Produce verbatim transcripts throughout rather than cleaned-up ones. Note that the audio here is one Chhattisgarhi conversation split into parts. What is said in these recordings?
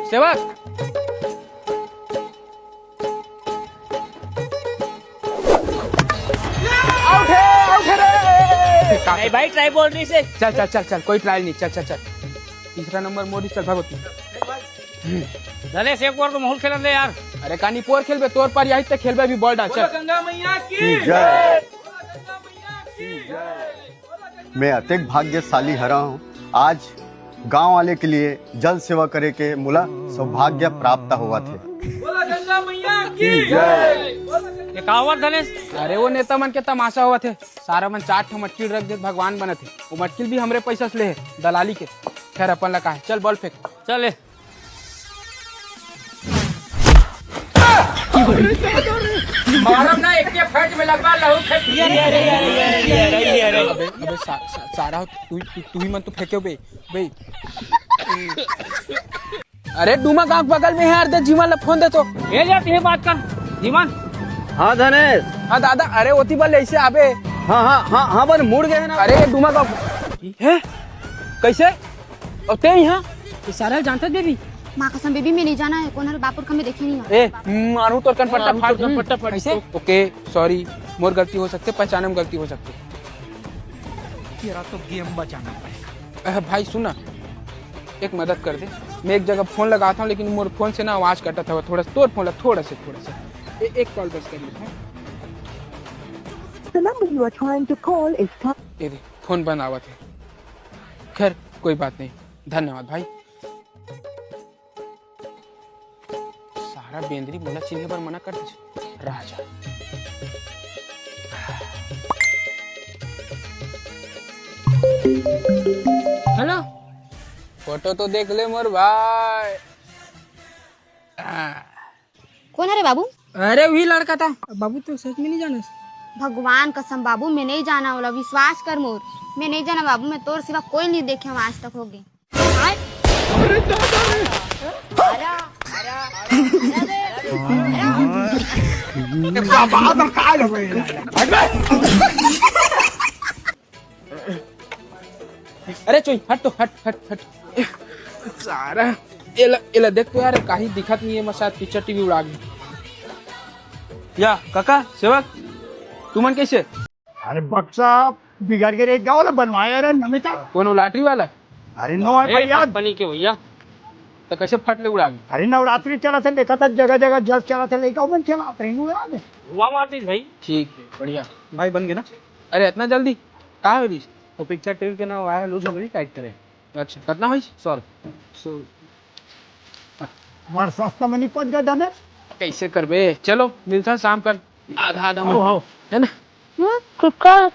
सेवक। आउट है, आउट है रे। नहीं भाई, ट्राई बोल रही से। चल चल चल चल, कोई ट्राई नहीं, चल चल चल। तीसरा नंबर मोदी, चल भागो तू। धनेश, एक ओवर तो महूँ ल खेलन दे यार। अरे कानी पोर खेलबे, तोर पारी आही त खेलबे अभी, बॉल डाल, चल। बोलो गंगा मैया की जय। बोलो गंगा मैया की जय। मैं अतेक भाग्यशाली हरा हूँ, आज गांव वाले के लिए जल सेवा करे के मोला सौभाग्य प्राप्त होवत हे। बोलो गंगा मैया की जय। ये का होवत धनेश? अरे वो नेता मन के तमाशा होवत हे, सारा मन चार ठो मटकी रख देत भगवान बनत हे, वो मटकी भी हमरे पैसा से ले हे, दलाली के। खैर अपन ला का हे, चल बॉल फेंक। चल ए। मारब ना, एक के फट में लगवा लहू फेंक। अबे, अबे सा, सा, सारा तू, तू, तू ही मन तो फेंके बे, बे। अरे डूमा गांव बगल में है यार, दे जीवन ला फोन दे तो। ए जा, तू बात कर जीवन। हाँ धनेश। हाँ दादा, अरे ओती बल ऐसे आबे। हाँ हाँ हाँ हाँ, बन मुड़ गए ना। अरे डूमा गांव है कैसे? और ते यहाँ? ये सारा जानता बेबी। माँ कसम बेबी, मैं नहीं जाना है, कौन हर बापुर का मैं देखे नहीं है। ए, मारू तोर कनपट्टा फाड़ दूँ। कैसे? ओके, सॉरी, मोर गलती हो सकते, पहचाने में गलती हो सकते। तेरा तो गेम बचाना पड़ेगा। अह, भाई सुन ना, एक मदद कर दे, मैं एक जगह फोन लगाता हूँ, लेकिन मोर फोन से ना आवाज कटत हवा थोड़ा सा, तोर फोन ला थोड़ा से, थोड़ा सा। ए, एक कॉल बस कर लेता हूँ। The number you are trying to call is try- ए दे, फोन बंद आवत है। खैर, कोई बात नहीं, धन्यवाद भाई। सारा बेंदरी मोला चिन्हे बर मना कर दीस। राजा। हेलो। फोटो तो देख ले मोर भाई। हाँ। कौन हरे बाबू? अरे वही लड़का था। बाबू तो सच में नहीं जानस। भगवान कसम बाबू, मैं नहीं जाना, ओला विश्वास कर मोर। मैं नहीं जाना बाबू, मैं तोर सिवा कोई नहीं देखे हूँ आज तक होगे। अरे चोई, हट तो, हट, हट, हट। सारा, एला, एला देख तो यार, काही दिखत नहीं है, मैं शायद पिक्चर टीवी उड़ा गई। या, काका, सेवक, तुमन कैसे? अरे बक्सा बिगड़ के रे, गाँव ला बनवाया रे नमिता। कौन वो लॉटरी वाला? अरे नो है ए, भैया। कंपनी के भैया। तो कैसे फट ले उड़ा गई? अरे नवरात्रि चला थे, देखा था जगह जगह जल चला थे, लेकर मन चला थे, नु याद है। वाह मारतीस भाई। ठीक है, बढ़िया। भाई बन गए ना? अरे इतना जल्दी? का हो रही? वो पिक्चर टीवी के ना वायर लूज हो गई, टाइट करे। अच्छा, कितना होइस? सौ रुपये। सौ। हमार सस्ता में नहीं पहुंच गया धनेश। कैसे करबे? चलो, मिलता शाम कर, आधा आधा में। आओ, आओ। है ना? हम्म, कुकर।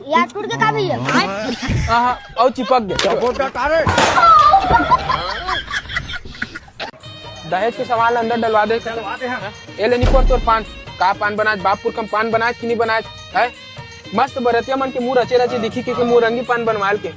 यार, टूट के का भैया? आहा, आओ चिपक गए। दहेज के सामान अंदर डलवा दे। डलवा दे, हाँ। ए ले निपोर तोर पान। का पान बनाए, बाप पुरखा म पान बनाए कि नहीं बनाए, है? मस्त बरतिया मन के मुंह रचे रचे दिखी के, के मुंह रंगी पान बनवाल के।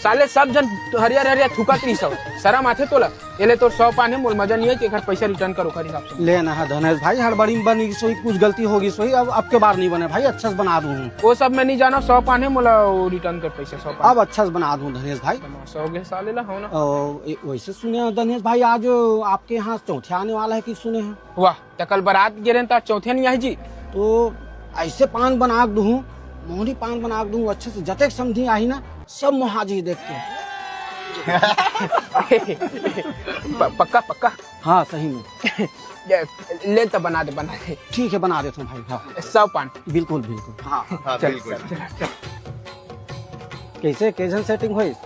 साले सब जन हरियर हरियर थूकत रही सब। शरम आथे तोला? ए ले तोर सौ पान है, मोल मजा नहीं है कि एकर पैसा रिटर्न करो, ओकर हिसाब से। ले ना, हाँ, धनेश भाई, हड़बड़ी में बनी सोई, कुछ गलती होगी सोई, अब, अब के बार नहीं बने भाई, अच्छा से बना दूँ। वो सब मैं नहीं जाना, सौ पान है, मोला वो रिटर्न कर पैसा, सौ पान। अब अच्छा से बना दूँ धनेश भाई। तमाशा हो गया साले ला, हो ना? ओ, ए, वैसे सुने हैं धनेश भाई, आज आपके यहाँ चौथे आने वाला है कि सुने हैं? वाह, त कल बारात गे रहेन त चौथे नहीं आई जी। तो ऐसे पान बना के दूँ, मोहरी पान बना के दूँ, अच्छे से जतेक समधी आही ना, सब मोहा जी देख के। प-, पक्का, पक्का? हाँ, सही में। ये, ले त बना दे, बना दे। ठीक है, बना देता हूँ भाई, हाँ। सौ पान। बिल्कुल, बिल्कुल। हाँ, हाँ, चल, बिल्कुल। चल, चल, चल। कैसे, कैसन सेटिंग होइस?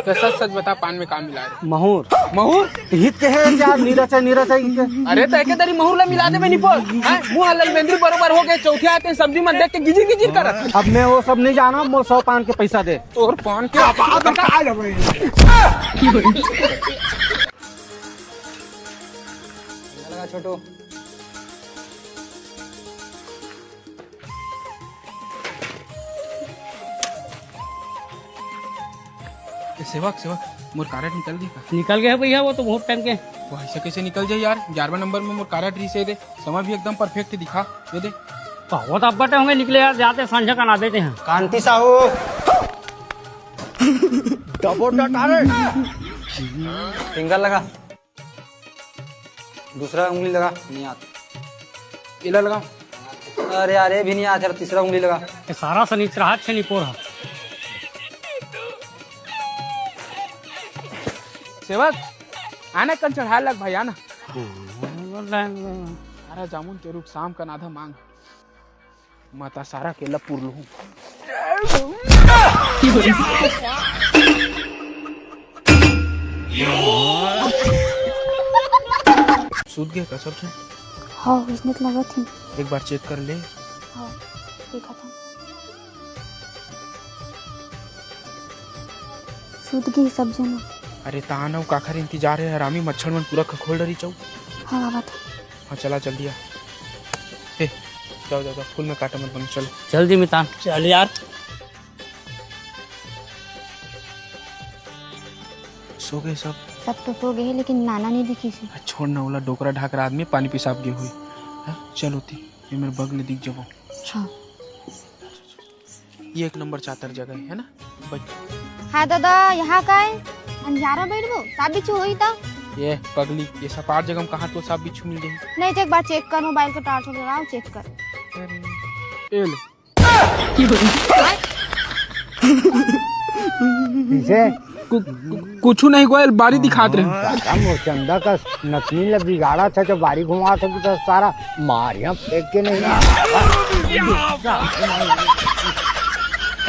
तो सच सच बता, पान में का मिला रहे? महूर। महूर? हित के है क्या? नीरज है, नीरज है इनके। अरे, तो एके दरी महूर ला मिला दे, मैं नहीं बोल। हैं? मुंह ललमेंद्री बरोबर हो गए, चौथे आते सब्जी मन देख के गिजिर गिजिर करत। अब मैं वो सब नहीं जाना, मोर सौ पान के पैसा दे। तोर पान के लगा छोटू। ए, सेवक, सेवक, मोर कारड निकल गई का? निकल गए भैया, वो तो बहुत टाइम के। वैसे कैसे निकल जाए यार, ग्यारहवाँ नंबर में मोर कारड रिहिसे दे। समय भी एकदम परफेक्ट दिखा, ये दे। बहुत अब्बटे होंगे निकले यार, जाते संझा कना देते हैं। कांति साहू। डबो डटारे। फिंगर लगा। दूसरा उंगली लगा। नहीं आता। इला लगा। अरे यार, ये भी नहीं आता, तीसरा उंगली लगा। ये सारा सनीचर हाथ से निपोर है। सेवक, आना कन चढ़ा लग भाई, आना। सारा जामुन के रूख शाम कन आधा मांग। माता सारा के लपूर लूं। सूत गए का सब झन? हाँ, उसने तो लगा थी। एक बार चेक कर ले। हाँ, देखा था। सूत गई सब झन। अरे तान अउ काखर इंतजार है, हरामी मच्छर मन पूरा खखोल डरी चौ। हाँ, आवत। हाँ, चला जल्दी आ। ए, जाओ, जाओ, जाओ, फूल में कांटा मत बनो, चलो। जल्दी में तान। चल यार। सो गए सब? सब तो सो गए, लेकिन नाना नहीं दिखिस। छोड़ ना, ओला डोकरा ढाकरा आदमी पानी पिसाब गए हुई। हाँ, चल होती, ये मेरे बगले दिख जबो। हाँ। ये एक नंबर चातर जगह है, है ना? बैठ। हाँ दादा, यहाँ का है? अंधियारा बैठबो, साफ बिछू होई त। ये पगली, ये सपाट जगह में कहाँ तो साफ बिछू मिल जाही? नहीं तो एक बार चेक कर, मोबाइल के टॉर्च लगाओ, चेक कर। ए ले। पीछे कु-, कु-, कुछु नहीं गोयल, बारी दिखात रहे। साला मोर चंदा का नतनी ला बिगाड़ा था, जो बारी घुमा था, तो सारा मारिया फेंक के नहीं।